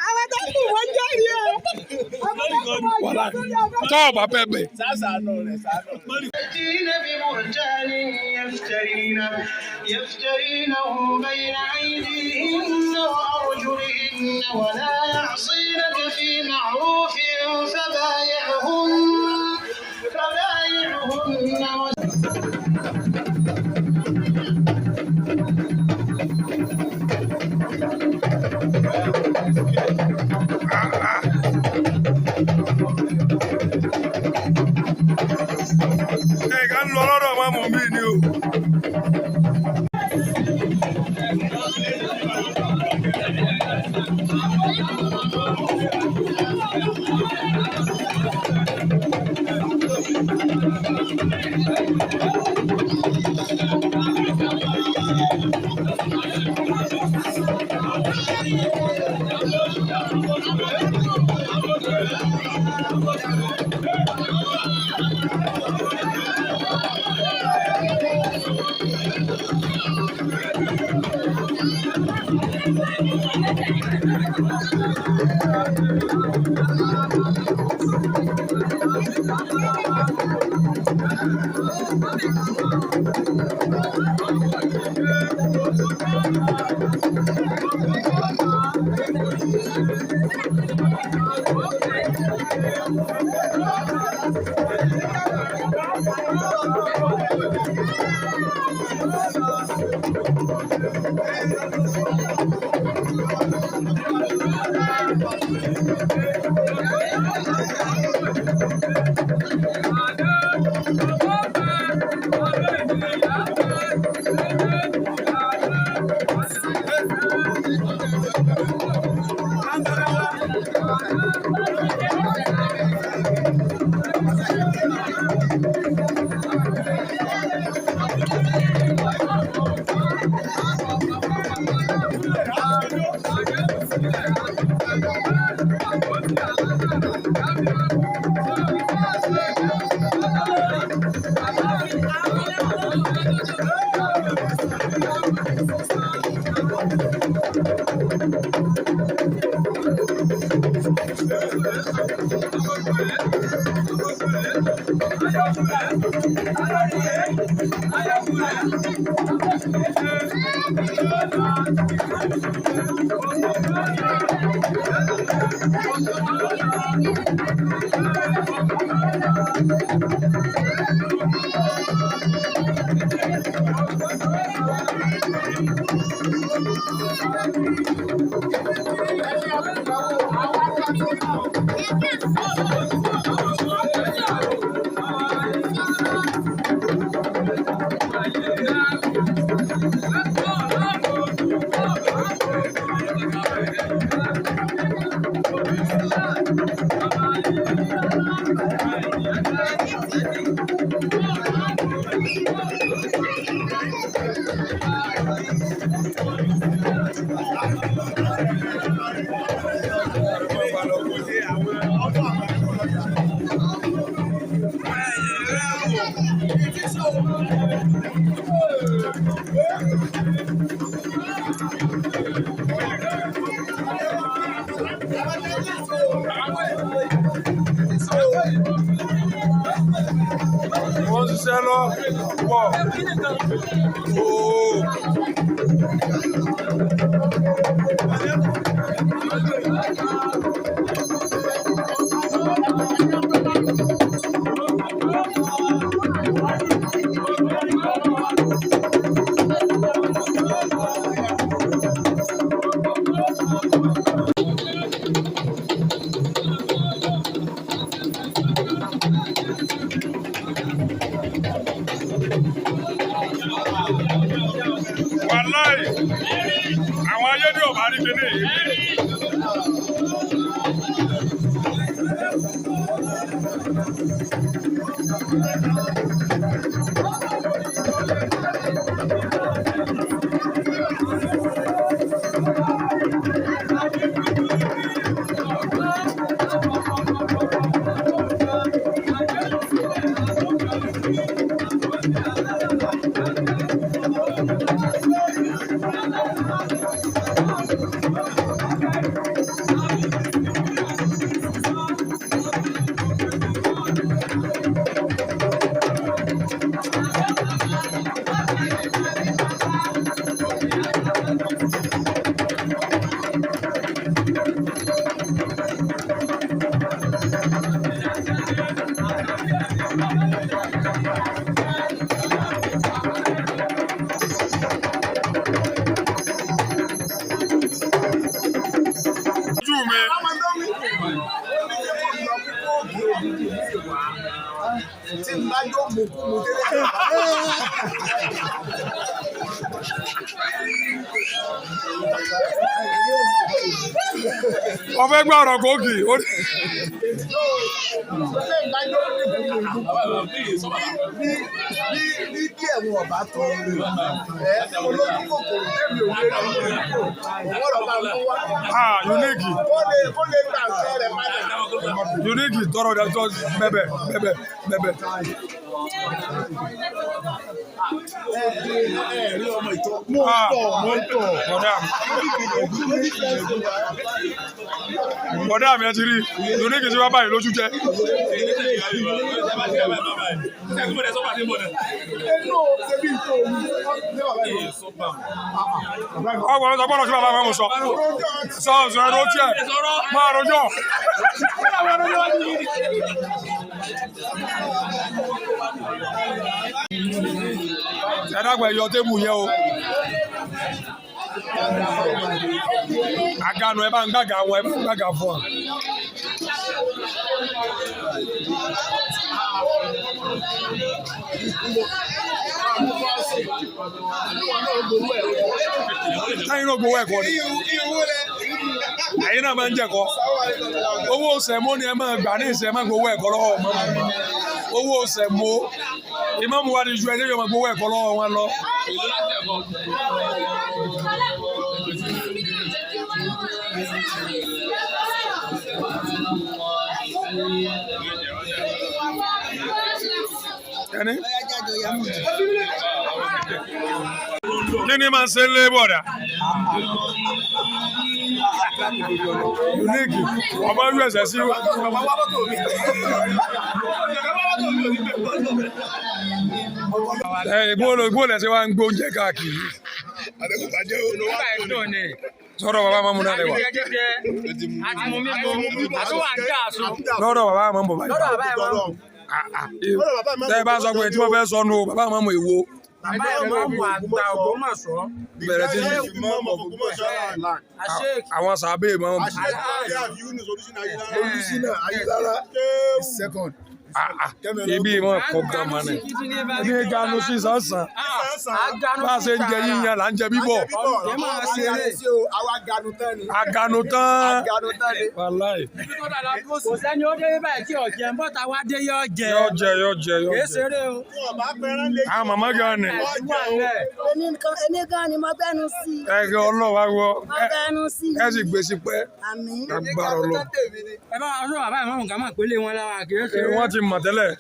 Àmọ̀tẹ́kùn wọ́n jẹ́rìí ẹ̀. Àmọ̀tẹ́kùn wọ́n jẹ́rìí ẹ̀. Tọ́ ọ̀bà bẹ́ẹ̀ bẹ́ẹ̀. يأتين ببهتان يفترينه بين أيديهن وأرجلهن ولا يعصينك في معروف فبايعهن. Nǹkan ń lọ lọ́dọ̀ máa mú mi ni o. Wọ́n ń ṣiṣẹ́ lọ pọ̀ ooo. Wàláì, àwọn ayédè ọ̀bá rí kíní yìí. Ọfẹ́ gbà ọ̀rọ̀ kókì. Bí díẹ̀ wọn ọba tó ẹ olójú kòkòrò tẹ̀mí òwe rẹ̀ kò òun ọ̀rọ̀ bá mú wá. Ah, unique. Kó lè gbà nǹkan rẹ̀ padà. Unique tọrọ ìdájọ́ bẹ́bẹ̀ bẹ́bẹ̀ bẹ́bẹ̀. Ẹ rí ọmọ ìtọ́. Mo ń tọ̀, mo ń tọ̀. Bọ̀dá mi. Bọ̀dá mi, ẹ ti rí unique tí wọ́n báyìí lójú jẹ́. Inú ṣebí ìtọ́ òun ní bàbá yìí. Ọgbọ̀n sọ gbọ́dọ̀ sí bàbá mi sọ. Sọ sọ ẹ̀rọ tiẹ̀ máa rojọ́. Ẹ dàgbà, ẹ yọ tébù yẹn o. Àgànù, ẹ bá ń gbàgà wọn, ẹ bá ń gbàgà fún ọ. Lẹ́yìn náà, gbowó ẹ̀kọ́ ni. Ẹ̀yin náà máa ń jẹ̀kọ́. Owó sẹ̀mó ni ẹ máa gbà ní ìsẹ̀, máa gbowó ẹ̀kọ́ lọ́wọ́ ọmọ. Owó sẹ̀mó. Ìmáàmù wa ti ju ẹni yóò máa gbowó ẹ̀kọ́ lọ́wọ́ wọn lọ. Ẹni kí ni máa ń ṣe lé bọ̀dà? Unique ọmọ uss sí. Ẹ ìgbóòlù ẹsẹ wa ń gbóúnjẹ káàkiri. Sọ́dọ̀ bàbá mamu náà lẹ́wà. Lọ́dọ̀ bàbá mamu bàbá yìí. Tẹ́ ẹ bá sọ pé tí wọ́n fẹ́ sọ nù o, bàbá mamu èwo? Bàbá ìmáàmù àgbà Ògbómọ̀ṣọ́. Bẹ̀rẹ̀ tí àwọn sàbẹ̀ mamu. Olùsínà Ayélára second. Ibi ìmọ̀ kọ̀ gan mọ́ ni. Ní ganu sí sánsan. Bá a ṣe ń jẹ yíyan là ń jẹ bíbọ̀. Àwa ganu tán ni. Aganu tán. Ganu tán ni. Wàláì. Kò sẹ́ni ó dé báyìí tí ọ̀jẹ̀ ń bọ́ta wá dé yọ jẹ. Yọ jẹ, yọ jẹ, yọ Kìí jẹ. ṣeré o. Àwọn màmá gan ni. Èmi gan ni mo gbẹ́nu sí i. Ẹ kí ọlọ́wà wọ. Mo gbẹ́nu sí i. Ẹ sì gbé sí pẹ́. Àmín. Agbára Ọlọ́run. Ẹ bá wa sọ bàbá ìmáàmù ká máa pélé wọn lára, kìí ṣeré. Wọ́n ti mọ̀ tẹ́lẹ̀.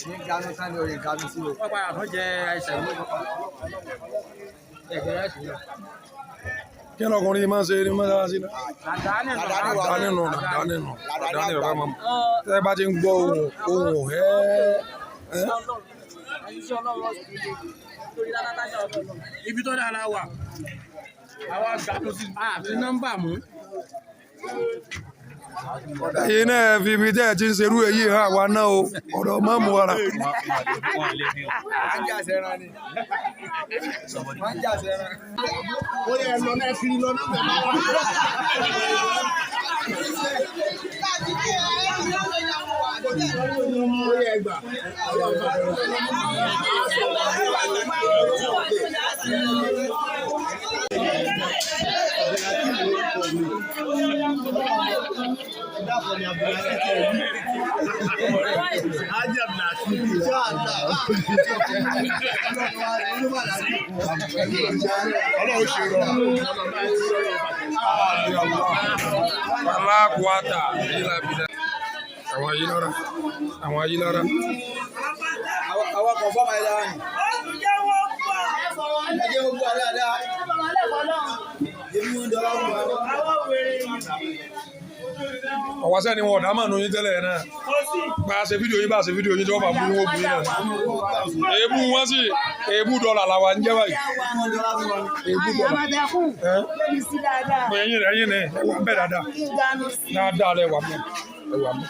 Ní ganu tán ni oye ganu sí o. Wọ́n padà tún jẹ ẹsẹ̀ mú. Ẹ̀jẹ̀ rẹ̀ sì lọ. Kí lọkùnrin máa ń ṣe ní mọ́sálásí náà? Làdáni nù. Làdáni nù, làdáni nù, làdáni bàbá mamu. Tẹ́ ẹ bá ti ń gbọ́ ohùn ohùn ẹ́ ẹ́. Ibi tó dára wà. Àwa gbàdúrà sí. Àfi nọ́mbà mú. Ẹ̀yin náà fi ibi tẹ́ ẹ ti ń ṣerú èyí hàn àwa náà o, ọ̀dọ̀ mọ́mú ara. À ń jà sẹ́ran ni. Wọ́n ń jà sẹ́ran. Ó yẹ lọ náà kiri lọ náà bẹ̀rẹ̀ wá. Ó yẹ gbà. Ọlọ́run ṣe rọrùn. Alákùátà ìlà bìlà. Àwọn ayélujára. Àwọn ayélujára. Àwọn kan fọ́ọ̀mù ayélujára ni. Ẹ jẹ́ gbogbo àlẹ́ àdá. Èmi ń dọ́là fún wa. Ọ̀wá sẹ́ni wọn ọ̀dà máa nù yín tẹ́lẹ̀ náà. Bá a ṣe fídíò yín, bá a ṣe fídíò yín tí wọ́n bá bú yín, wọ́n bú yín náà. Èébú wọn sì, èébú dọ́là làwa ń jẹ́ báyìí. Èébú dọ́là. Àmọ̀tẹ́kùn. Ẹ́ Gbẹ́nu sí dáadáa. ẹ̀yin ẹ̀yin ni ẹ wà ń bẹ̀ dáadáa. Kí n ganu sí i. Dáadáa lẹ wà mọ́. Ẹ wà mọ́.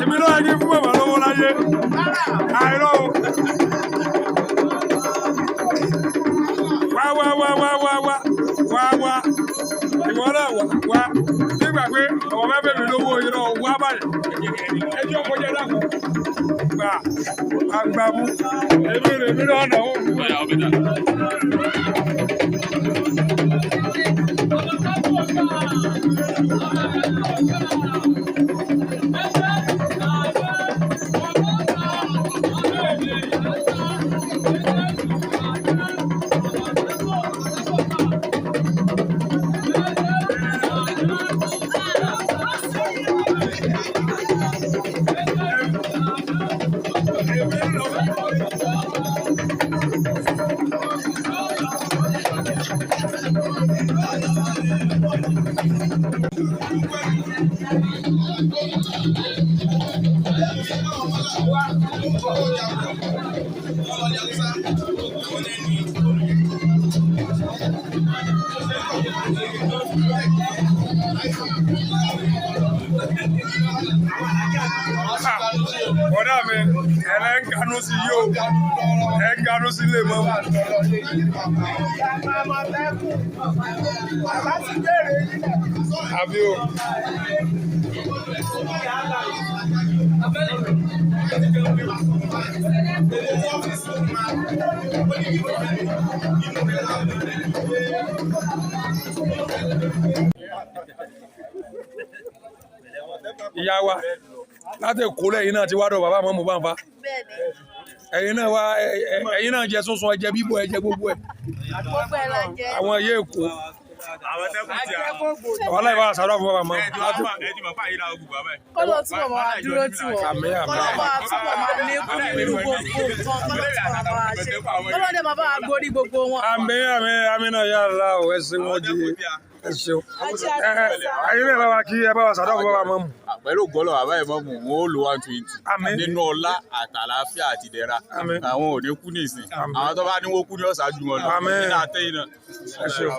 Èmi náà kí fún bàbá lọ́wọ́ láyé. Àìrọ́ o. pé ọmọ mẹ́fẹ̀ẹ́ mi lówó irọ́ wá báyìí. Ẹjọ́ kọjá dàkú. Gbà àgbàmú. Èmi rè mí náà náwó. Bọ̀dá mi, ẹ̀rẹ́ ń ganú sí yóò, ẹ̀ ń ganú sí lè mọ́. Àbí o. Ìyá wa láti Èkó lẹ́yìn náà ti wá dọ̀ bàbá mọ́mú bá ń fa. Ẹ̀yin náà wá ẹ̀yin náà jẹ sunsun, ẹ jẹ bíbọ̀, ẹ jẹ gbogbo ẹ̀. Àwọn ẹyẹ Èkó. Àwọn aláìwá àṣàrò fún bàbá mọ́mú láti Kọ́lọ́ túbọ̀ máa dúró tì wọ́n. Àmín, àmín. Kọ́lọ́ máa túbọ̀ máa lékún nínú gbogbo nǹkan. Kọ́lọ́ túbọ̀ máa ṣe. Kọ́lọ́ dẹ̀ máa bá wa gbórí gbogbo wọn. Àmín, àmín, àmín náà yà á o, ẹ ṣeun ọjì, ẹ ṣeun. Ẹ̀yin náà bá wa kí ẹ bá wa ṣàdúrà fún bàbá mọ́mú. Pẹ̀lú gọ́lọ̀ bàbá ìmọ̀mù wọn ó lo 120 Àmín. nínú ọlá àtàlàáfíà àti ìdẹ̀ra. Àmín. Àwọn ò ní kú nísìn, Àmín. àwọn tó bá ní wọ́n kú ní ọ̀sájú wọn lọ. Àmín. Nínú àtẹ́yìn náà. Ẹ ṣeun.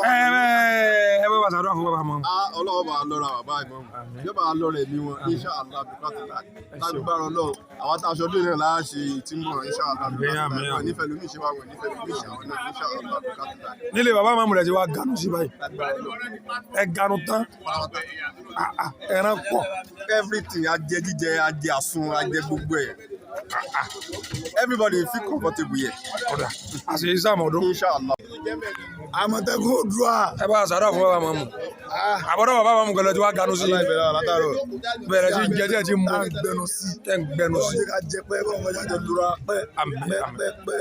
Ẹ bá wa ṣàdúrà fún bàbá mọ́mú. Ọlọ́wọ́ bá lọ́ra bàbá ìmọ̀mù, yóò bá lọ́ra ẹ̀mí wọn, insha Allah bukatila. Lágbára Ọlọ́run, àwọn tá a ṣọdún náà láà ṣe ìtìmọ̀ insha Allah bukatila. Wọn nífẹ̀ẹ́ lómi ìṣe wa, wọn nífẹ̀ẹ́ lómi ìṣe àwọn náà, insha Allah bukatila. Nílé bàbá mọ́mú rẹ̀ ti wá ganu sí báyìí. Ẹ ganu tán. Ẹran pọ̀. Everything, ajẹ jíjẹ, ajẹ àsun, ajẹ gbogbo ẹ̀. Everybody feel comfortable here. Ọ̀dà àṣeyí sàmọ̀dún. Insha Allah. Àmọ̀tẹ́kùn Oòduà. Ẹ bá ṣàdúrà fún bàbá mọ́mú. Àbọ̀dọ̀ bàbá mọ́mú kẹlẹ́ tí wàá ganu sí. Látàárọ̀. Bẹ̀rẹ̀ sí jẹ tí ẹ ti mú. Tá à ń gbẹnu sí. Tẹ́ ń gbẹnu sí. Ọlọ́run jẹ́ ká jẹ pẹ́, kọ́lọ́run jẹ́ ká jọ lura pẹ́. Àmín, àmín. Pẹ́ pẹ́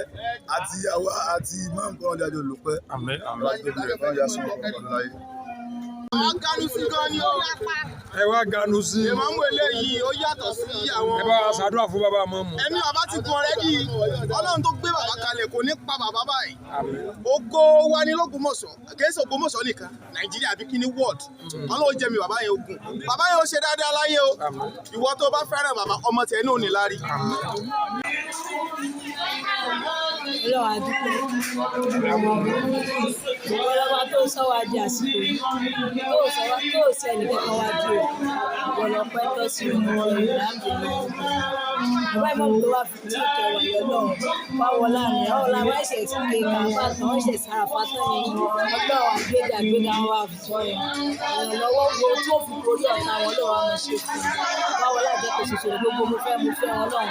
àti àwa àti imam kọ́lọ́run jẹ́ ká jọ lò pẹ́. Àmín, àmín. Ẹ wá ganu sí. Ìmọ̀mù eléyìí ó yàtọ̀ sí àwọn. Ẹ bá wa ṣàdúrà fún bàbá mọ́mú. Ẹ̀mí bàbá ti gun ọ̀rẹ́dì. Ọlọ́run tó gbé bàbá kalẹ̀ kò ní pa bàbá báyìí. Ògo wa ní l'Ógbómọ̀ṣọ́, kìí ṣe Ògbómọ̀ṣọ́ nìkan, Nàìjíríà bí kíní world. Ọlọ́run jẹ́ mi bàbá yẹn ogun. Bàbá yẹn ó ṣe dáadáa láyé o. Ìwọ tó bá fẹ́ràn bàbá, ọmọ tiẹ̀ náà ò ní láárí. Ọlọ́run a dúpẹ́. Ọlọ́ba tó sọ wá di àsìkò yìí, tó sọ wá tó sọ ẹnìkankan wá di o. Ọ̀pọ̀lọpọ̀ tọ́ sí alhamdulilayi. Bàbá ìmọ̀mù tó wá fi tí ìkẹwà yọ lọ́wọ́ wá wọ láàrin ọ̀la wá ṣẹ̀ ké kàfà tán wọ́n ṣẹ̀ sára fátán ni ọgbà wa gbéga gbéga wọn wá sọ yẹn. Ìrànlọ́wọ́ wo tó fi borí ọ̀tá wọn lọ́wọ́ àwọn ṣe fún un. Báwo láti jẹ́ kó ṣoṣo gbogbo mo fẹ́ mo fẹ́ wọn lọ́wọ́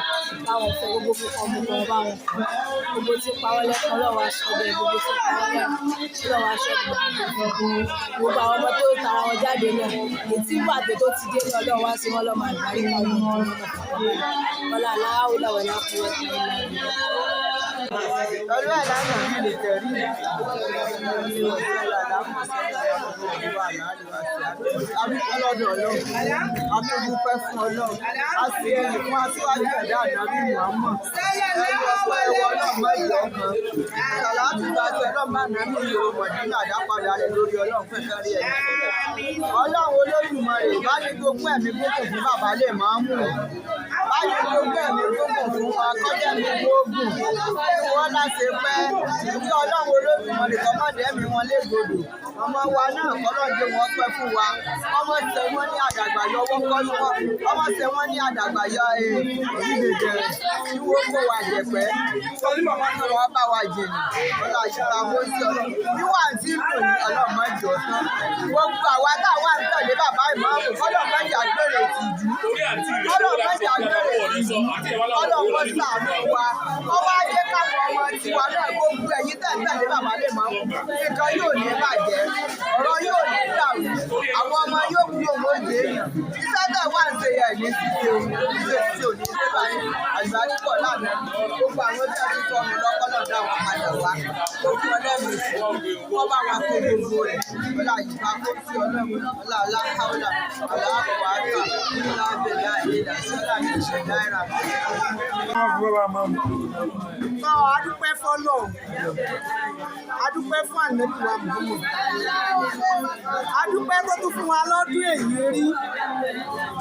báwọn fẹ́ gbogbo mo kọ́ mo kọ́ báwọn fẹ́. Gbogbo tí pa wọ́n lẹ́kọ̀ọ́ lọ́wọ́ aṣọ bẹ́ẹ̀ gbogbo tí pa wọ́n lẹ́kọ̀ọ́ lọ́wọ́ aṣọ bẹ́ẹ̀. Gbogbo àwọn ọmọ tó tara wọn jáde náà ètí ìpàdé tó ti dé ní ọlọ́wọ́ wá sí wọn lọ́mọ àgbáríkà ọmọ tó lọ́mọ wọlé aláwọ̀ wọlé àkúrẹ́ Pẹ̀lú àlànà mi lè tẹ̀rí. Adúpẹ́ lọ́dọ̀ Ọlọ́run, a tún dúpẹ́ fún Ọlọ́run, a sì ẹ̀yìn fún aṣíwájú ẹ̀dá ànábì Muhammad. Ẹni ọpẹ́ ẹwọ Ọlọ́run má ìyá ọkàn. Sàlátù bá ti Ọlọ́run bá nàánú ìyòrò Mọ̀dínà dápadà rẹ̀ lórí Ọlọ́run fẹ́fẹ́ rí ẹ̀yìn. Ọlọ́run Olódùmarè bá ní gbogbo ẹ̀mí gbogbo fún bàbá lè máa mú. Bá ní gbogbo ẹ̀mí gbogbo fún wa kọjá mi gbóògùn. Kí wọ́n láṣẹ pẹ́ kí Ọlọ́run Olódùmarè kọ́ má dẹ́mi wọn légbodò. Ọmọ wa náà Kọ́lọ́run jẹ́ wọn pẹ́ fún wa. Ọmọ ṣe wọ́n ní àdàgbà yọ ọwọ́ kọ́ ní wọn. Ọmọ ṣe wọ́n ní àdàgbà yọ ìdíje kí wọ́n kó wa jẹ̀pẹ́. Kí wọ́n bá wa jìnnà. Ọlá ìṣúra mọ́ sí ọlọ́run. Wíwà tí ń lò ní ọlọ́run má jọ tán. Gbogbo àwa tá a wà ń tẹ̀lé bàbá ìmáàmù kọ́lọ́run má jà gbèrè tìjú. Kọ́lọ́run má jà gbèrè tìjú. Kọ́lọ́run kó ṣàánú wa. Kọ́ wá jẹ́ káwọn ọmọ tiwa náà gbogbo ẹ̀yin tẹ̀ ń tẹ̀lé bàbá lè máa mú. Nǹkan yóò ní bàjẹ́. Ọ̀rọ̀ yóò ní dàrú. Àwọn ọmọ yóò wúlò wọ́n jẹ́ èèyàn. Iṣẹ́ tẹ̀ wá ń ṣe yẹn ní ṣíṣe o. Ṣíṣe ṣíṣe ò ní ṣe báyìí. Àlùbáríkọ̀ lánàá. Gbogbo àwọn tí a ti sọnù lọ́kọ́lọ́ dá wọn padà wá. Gbogbo ọlọ́run kọ́ bá wa kó gbogbo rẹ̀. Ọlá ìgbà kó sí ọlọ́run. Ọlá aláhàólà. Ọlá àbọ̀wátà. Ọlá abẹ́lá ìlà sọ́lá ìṣẹ̀ náírà. Tọ́ adúpẹ́ fọ́lọ́run, adúpẹ́ fún ànábì wa Muhammad, adúpẹ́ tó tún fún wa lọ́dún èyí rí,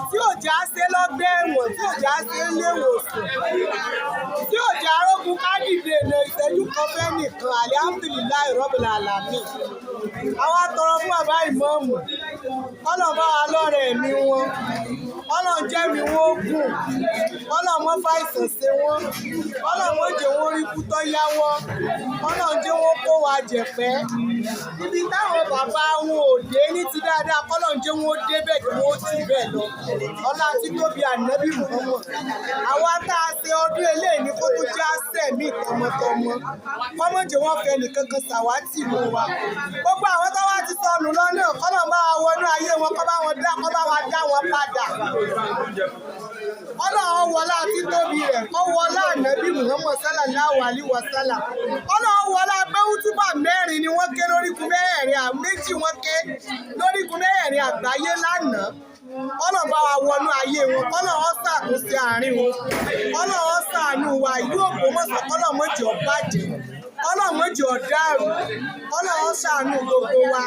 tí ò já ṣe lọ́gbẹ́ ẹ̀wọ̀n, tí ò já ṣe léwòsàn, tí ò já rógun ká dìde lè ìṣẹ́jú kan fẹ́ nìkan, alihamdulilayi rabbil alamin. Àwa tọrọ fún bàbá ìmọ̀ọ́mù, kọ́lọ̀ bá wa lọ́rẹ̀ ẹ̀mí wọn, kọ́lọ̀ jẹ́ mi wọ́n gùn, kọ́lọ̀ mọ́ fàìsàn ṣe wọ́n, kọ́lọ̀ mọ́ jẹ́ wọ́n rí kú tọ́ yáwọ́, kọ́lọ̀ jẹ́ wọ́n kó wa jẹ̀pẹ́. Ibi táwọn bàbá wọn ò dé ní ti dáadáa, kọ́lọ̀ jẹ́ wọ́n débẹ̀ kí wọ́n jù bẹ́ẹ̀ lọ. Ọlá títóbi ànábì Muhammad. Àwa tá a ṣe ọdún eléyìí ni kó tún já sẹ̀mí tọmọtọmọ. Kọ́mọ̀ jẹ́ wọ́n fẹ́ nìkankan ṣàwátì mú wa. Gbogbo àwọn tó wá ti sọnù lọ́nà kọ́lọ̀ bá wa wọnú ayé wọn kọ́ bá wọn dá kọ́ bá wa dá wọn padà. Ọlọ́run wọlá títóbi rẹ̀ kọ́ wọlá ànábì Muhammad sallallahu alaihi wasallam. Ọlọ́run wọlá pé útúbà mẹ́rin ni wọ́n ké lórígun mẹ́rẹ̀ẹ̀rin méjì wọ́n ké lórígun mẹ́rẹ̀ẹ̀rin àgbáyé lánàá. Ọlọ́run bá wa wọnú ayé wọn, kọ́lọ́run ṣàtúnṣe àárín wọn, kọ́lọ́run ṣàánú wa, ìlú Ògbómọ̀ṣọ́ kọ́lọ́run má jẹ́ ó bàjẹ́, kọ́lọ́run má jẹ́ ó dàrú, kọ́lọ́run ṣàánú gbogbo wa.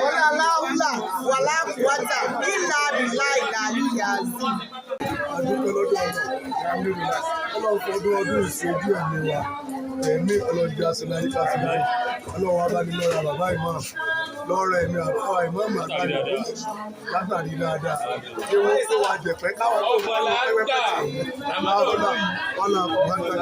Ọlá láhùlà wàlá kùwátà ìlà bìlà ìlà àlùyà azim. Adúpẹ́ lọ́dọ̀ ọ̀nà ọlọ́run fọdún ọdún ìṣojú ẹ̀mí wa ẹ̀mí ọlọ́jà síláyé kásìláyé ọlọ́run abánilọ́ra bàbá ìmáàmù lọ́rọ̀ ẹ̀mí bàbá wa ìmáàmù àgbàdo látàrí dáadáa kí wọ́n kó wa jẹ̀pẹ́ káwọn tó kó wa pẹ́pẹ́pẹ́ láhùlà wàlá kùwátà.